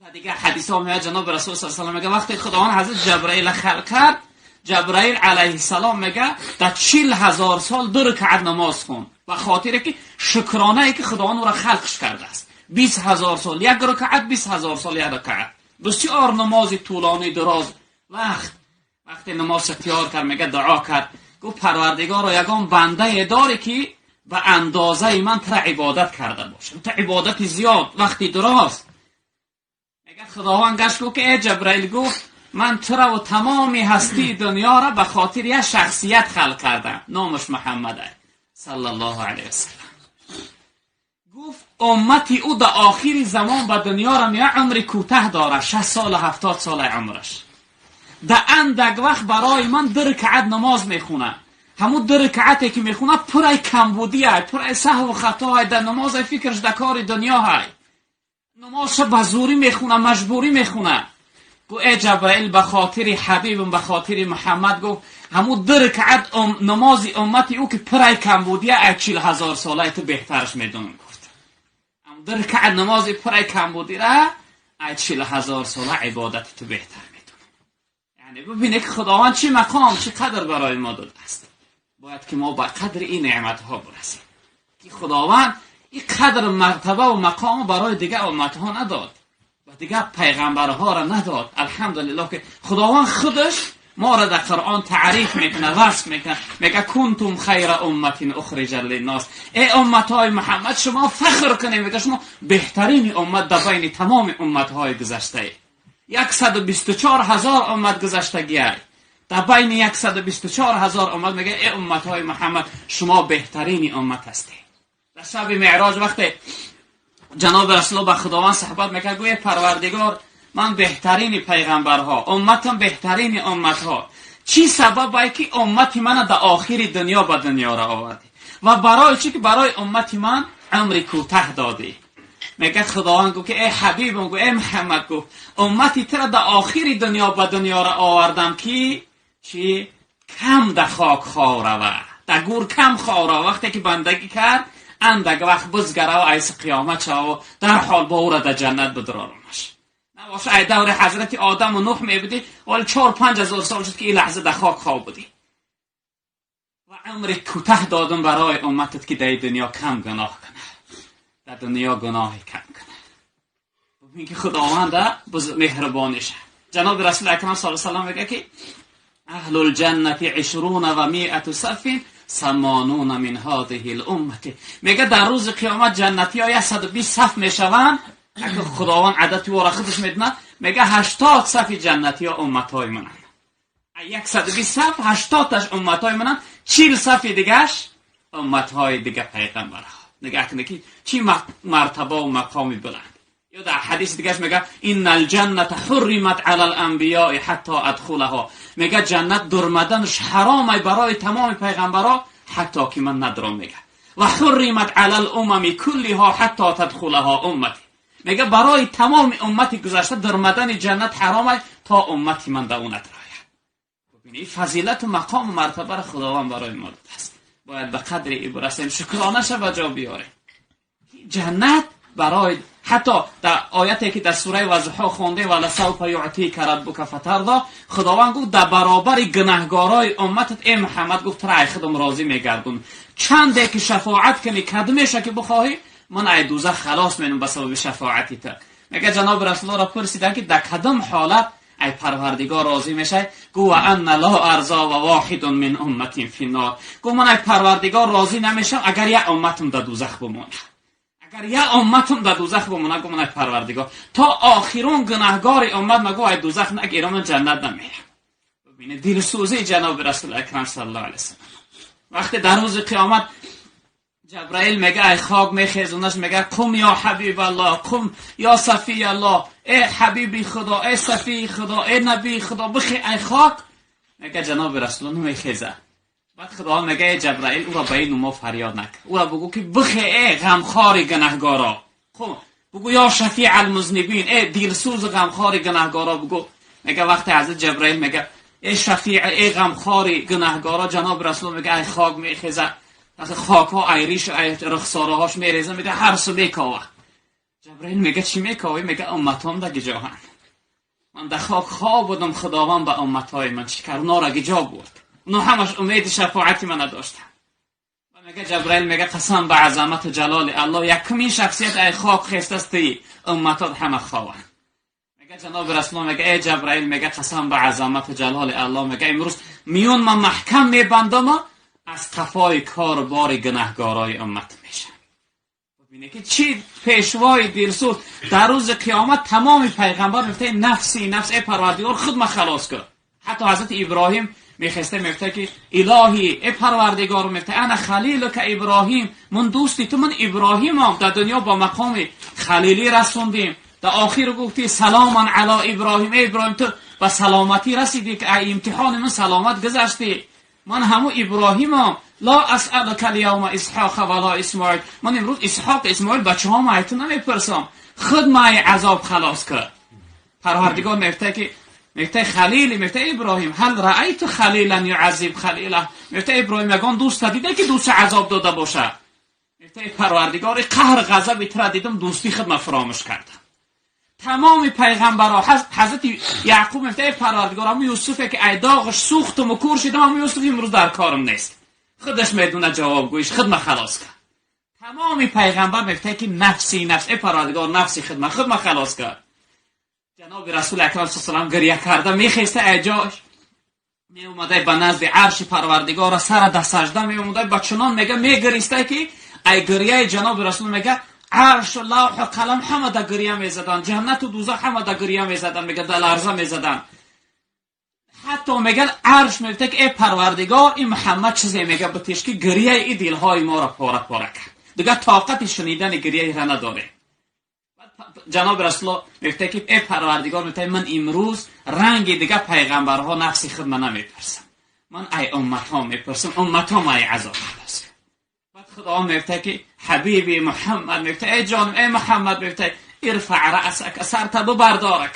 و دیگه حدیث ها میاد جناب رسول صلی الله علیه و میگه وقتی خداوند حضرت جبرائیل خلق کرد، جبرائیل علیه السلام میگه در 40,000 سال 2 رکعت نماز خون و خاطر که شکرانه ای که خداوند او را خلقش کرده است. 20,000 سال 1 رکعت، 20,000 سال 1 رکعت، بسیار نماز طولانی دراز. وقتی نماز تیار کرد میگه دعا کرد، گفت پروردگارا یگان بنده داری که به اندازه من تر عبادت کرده باشه، تو عبادت زیاد وقتی دراز. میگه خداوند گشت گفت که ای جبرائیل، گفت من تو را و تمام هستی دنیا را به خاطر یک شخصیت خلق کردم، نامش محمد صلی الله علیه وسلم. گفت امتی او در آخر زمان به دنیا را میاد، عمر کوتاه داره، 60 سال 70 سال عمرش، در اندک وقت برای من 2 رکعت نماز میخونه، همون 2 رکعتی که میخونه پرای کمبودی های، پرای سهو و خطا های، در نماز فکرش در کار دنیا های، نمازش به زوری میخونه، مجبوری میخونه. گفت ای جبرائیل به خاطر حبیبم، به خاطر محمد، گفت همون 2 رکعت نماز امتی او که پرای کمبودی های 40,000 ساله تو بهترش میدونم. گفت همون 2 رکعت نماز پرای کمبودی را ای 40,000 ساله عبادت تو بهتر میدونم. یعنی ببینه که خداوند چه مقام، چه قدر برای ما داده است. باید که ما به قدر این نعمت ها برسیم که خداوند این قدر مرتبه و مقام برای دیگه امت ها نداد و دیگه پیغمبرها را نداد. الحمدلله که خداوند خودش ما را در قرآن تعریف میکنه، وصف میکنه، میگه کنتم خیر امت اخرجت للناس. ای امت های محمد شما فخر کنید، میگه شما بهترین امت در بین تمام امت های گذشته. 124,000 امت گذشتگی ای. در بین 124,000 امت میگه ای امت های محمد شما بهترین امت هستید. در شب معراج وقتی جناب رسول الله با خداوند صحبت میکرد، گویه پروردگار من بهترین پیغمبرها، امتم بهترین امتها، چی سبب ای که امت من در آخر دنیا به دنیا را آوردی و برای چی که برای امت من عمر کوتاه دادی؟ میگه خداوند گفت که ای حبیبم، گفت ای محمد، گفت امتی تر در آخر دنیا به دنیا را آوردم که چی کم در خاک خواه روه، در گور کم خواه روه. وقتی که بندگی کرد اندک وقت بزگره و ایس قیامت شوه و در حال با او را در جنت بدرارمش. نباشه ای دور حضرت آدم و نوح می بودی، ولی 4-5 هزار سال شد که این لحظه در خاک خواه بودی و عمر کوتاه دادم برای امتت که در دنیا کم گناه کنه، در دنیا گناه کم کنه. ببین که خداوند مهربانیشه. جناب رسول اکرم صلی الله علیه و سلم میگه که اهل الجنة 120 صف 80 من هذه الامه. میگه در روز قیامت جنتی ها 120 صف میشوند، اگه خداوند عدد او را خودش میدونه، میگه 80 صف جنتی ها امت های منن. 120 صف 80 تاش امت های منن، 40 صف دیگهش امت های دیگه پیغمبرها. نگاه کنه که چی مرتبه و مقامی بلند. یا در حدیث دیگهش میگه ان الجنة حرمت علی الانبیاء حتی ادخلها. میگه جنت درمدنش حرامه برای تمام پیغمبرها حتی که من ندرم. میگه و حرمت علی الامم کلها حتی تدخلها امتی. میگه برای تمام امتی گذشته درمدن جنت حرامه تا امتی من در اون ندراید. ببینید فضیلت و مقام و مرتبه را خداوند برای ما داده است. باید به قدر ای برسیم، شکرانه به جا بیاریم. جنت برای حتی در آیتی که در سوره وضحا خونده ولسوف یعطیک ربک فترضی، خداوند گفت در برابر گناهگارای امتت ای محمد، گفت رای خودم راضی میگردون، چنده که شفاعت کنی کدمش که بخواهی من ای دوزخ خلاص مینم به سبب شفاعتی تا. میگه جناب رسول الله را پرسیدن که در کدام حالت ای پروردگار راضی میشه؟ گو ان لا ارضا و واحد من امتی فی النار. گو من ای پروردگار راضی نمیشم اگر یک امتم در دوزخ بمونه، اگر یک امتم در دوزخ بمونه. گو من ای پروردگار تا آخرون گناهگار امت مگو ای دوزخ نگیرم من جنت نمیرم. ببینید دلسوزی جناب رسول اکرم صلی الله علیه وسلم. وقتی در روز قیامت جبرائیل میگه ای خاک میخیزونش، میگه قم یا حبیب الله، قم یا صفی الله، ای حبیبی خدا، ای صفی خدا، ای نبی خدا، بخی ای خاک. میگه جناب رسول الله نمیخیزه. بعد خدا میگه ای جبرائیل او را به این نما فریاد نکن، او را بگو که بخی ای غمخوار گناهگارا، خب بگو یا شفیع المذنبین، ای دلسوز غمخوار گناهگارا بگو. میگه وقتی حضرت جبرائیل میگه ای شفیع، ای غمخوار گناهگارا، جناب رسول میگه ای خاک میخیزه، وقتی خاک ها ایریش ای رخساره هاش میریزه، میگه هر سو میکاوه. جبرائیل میگه چی میکوی؟ میگه امتام در گجاهن. من در خاک خواب بودم، خداوند به امتای من چی کرد؟ اونا را گجا برد. اونا همش امید شفاعتی من نداشتن. و میگه جبرائیل میگه قسم به عظمت و جلال الله، یکمین شخصیت ای خاک خیست است، امتات همه خوابن. میگه جناب رسول الله، میگه ای جبرائیل، میگه قسم به عظمت و جلال الله، میگه امروز میون من محکم میبندم، از قفای کار و بار گناهگارای امت میشم. ببینه که چی پیشوای دلسوز در روز قیامت تمام پیغمبر میفته نفسی نفس، ای پروردگار خود ما خلاص کن. حتی حضرت ابراهیم میخسته میفته که الهی ای پروردگار، میفته انا خلیلک ابراهیم، من دوستی تو، من ابراهیمم، در دنیا با مقام خلیلی رسوندیم، در آخر گفتی سلام علی ابراهیم، ای ابراهیم تو به سلامتی رسیدی که ای امتحان من سلامت گذشتی، من همو ابراهیمم، لا اسألک الیوم اسحاق ولا اسماعیل، من امروز اسحاق اسماعیل بچه ها ما نمیپرسم، خود ما عذاب خلاص کرد. پروردگار میفته که میفته خلیلی، میفته ابراهیم هل رأیت خلیلا یعذب خلیله، میفته ابراهیم یگان دوست دیده که دوست عذاب داده باشه؟ میفته پروردگار قهر غضب تر دیدم، دوستی خود ما فراموش کردم. تمام پیغمبرها، حضرت یعقوب میفته پروردگار همون یوسف که ای داغش سوختم و کور شدم، همون یوسف امروز در کارم نیست، خودش میدونه جوابگویش، خود ما خلاص کرد. تمام پیغمبر میفته که نفسی نفس، ای پروردگار نفسی خود ما خلاص کرد. جناب رسول اکرم صلی الله علیه و گریه کرده میخیسته ای جاش، می اومده به نزد عرش پروردگار، سر در سجده می اومده، با چنان میگه میگریسته که ای گریه جناب رسول میگه عرش و لوح و قلم همه در گریه میزدن، جنت و دوزخ همه در گریه میزدن، میگه در لرزه میزدن. حتی میگن عرش میگه که ای پروردگار این محمد چیزی میگه بتیش که گریه ای دلهای ما را پاره پاره کرد، دیگه طاقت شنیدن گریه را نداره. جناب رسول الله میگه که ای پروردگار، میگه من امروز رنگ دیگه پیغمبرها نفسی خود من نمیپرسم، من ای امت ها میپرسم، امت ها ما ای عذاب خلاص. بعد خدا میگه که حبیبی محمد، میگه ای جانم ای محمد، میگه ارفع رأسک، سرت ببردارک،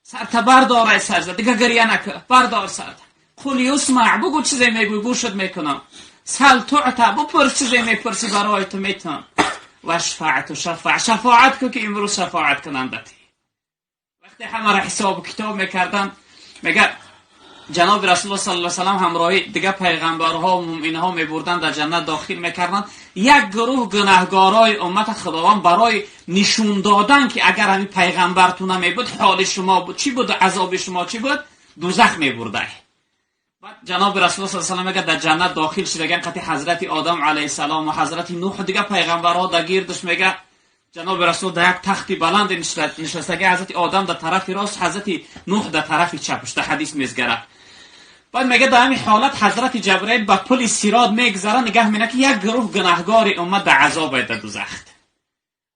سرت بردار ای سرزه، دیگه گریه نکن، بردار سرت. قل یسمع، بگو چیزی میگوی گوشت میکنم. سل تعطی، بپرس چیزی میپرسی برای تو میتونم. و شفاعت و شفاعت، شفاعت کن که امروز شفاعت کنندتی. وقتی همه را حساب و کتاب میکردن، میگه جناب رسول الله صلی الله علیه و سلم همراهی دیگه پیغمبرها و مؤمنها میبردن در جنت داخل میکردن. یک گروه گناهگارای امت خداوند برای نشون دادن که اگر همین پیغمبرتون نمیبود حال شما بود چی بود، عذاب شما چی بود، دوزخ میبرده. بعد جناب رسول الله صلی الله علیه و سلم میگه در جنت داخل شدگان قطع حضرت آدم علیه السلام و حضرت نوح دیگه پیغمبرها در گردش، میگه جناب رسول در یک تختی بلند نشستگی، حضرت آدم در طرف راست، حضرت نوح در طرف چپش، در حدیث میزگره. بعد میگه در همین حالت حضرت جبرئیل با پل صراط میگذره، نگاه میکنه که یک گروه گناهگار امت در عذاب در دوزخ.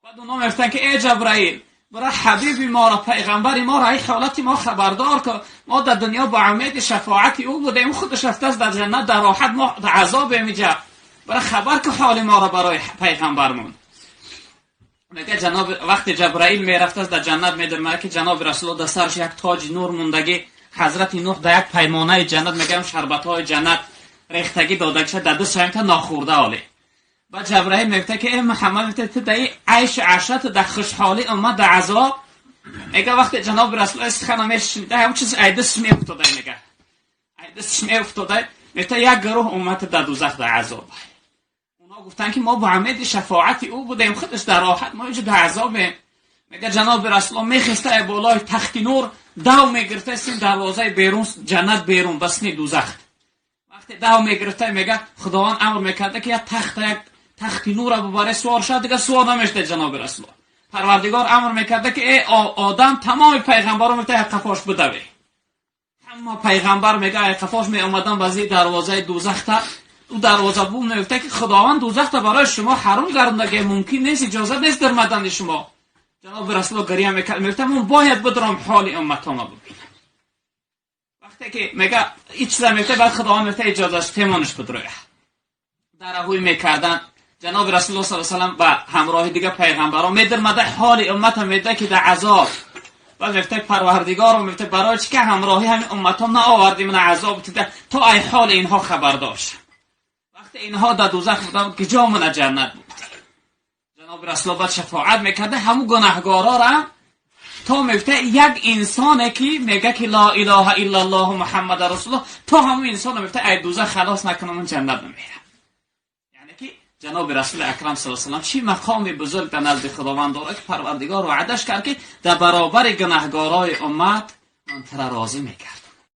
بعد اونا میگفتن که ای جبرئیل، برای حبیب ما را، پیغمبر ما را، ای حالت ما خبردار که ما در دنیا با امید شفاعت او بودیم، خودش رفته است در جنت در راحت، ما در عذاب میجه، برای خبر که حال ما را برای پیغمبرمون. میگه جناب وقتی جبرئیل میرفته است در جنت، میدونه که جناب رسول الله در سرش یک تاج نور موندگی، حضرت نوح در یک پیمانه جنت، میگم شربت های جنت ریختگی داده شده در دست تا ناخورده حاله. بعد جبرئیل میگه که ای محمد، میگه تو در عیش عشرت در خوشحالی امت در عذاب. میگه وقتی جناب رسول الله سخن میشنیده هم چیز ای دست میافتاده، میگه ای دست میافتاده، میگه یک گروه امت در دوزخ در عذاب. اونا گفتن که ما با امید شفاعت او بودیم، خودش در راحت، ما اینجا در عذابیم. میگه جناب رسول الله میخسته بالای تخت نور، دو میگرفته سین دروازه بیرون جنت بیرون بسنی دوزخ. وقتی دو میگرفته میگه خداوند امر میکرده که یک تخت نور ببره سوار شد، دیگه سوار نمیشده جناب رسول الله. پروردگار امر میکرده که ای آدم تمام پیغمبران میگه قفاش بدوی. اما پیغمبر میگه قفاش می اومدن بازی دروازه دوزخ تا او دروازه بوم میگفته که خداوند دوزخ تا برای شما حرام گردونده، ممکن نیست، اجازه نیست در مدن شما. جناب رسول الله گریه میکرد، میگفت من باید بدرم حال امتام ببینم. وقتی که میگه هیچ چیز میگفته، بعد خداوند میگفته اجازه است تیمانش بدروه. در میکردن جناب رسول الله صلی الله علیه و سلم و همراه دیگه پیغمبران میدرمده حال امت هم میده که در عذاب. بعد میگفته پروردگار میگفته برای چی که همراهی همین امت هم نآوردیم من عذاب تا ای حال اینها خبر داشت. وقتی اینها در دوزخ بودن که جا من جنت بود. Ҷаноби Расулуллоҳ баъд шафоат мекарда ҳамун гунаҳгоро ра то мегуфта, як инсоне ки мега ки ла илаҳа иллаллоҳ Муҳаммад расулуллоҳ, то ҳамун инсонро мегуфта, ай дӯзах халос накунам, он ҷаннат намерам. Яъне ки ҷаноби Расули Акрам саллаллоҳу алайҳи васаллам чӣ мақоми бузург дар назди Худованд дорад, ки Парвардигор ваъдаш кард, ки дар баробари гунаҳгорои уммат ман тура розӣ мекардам.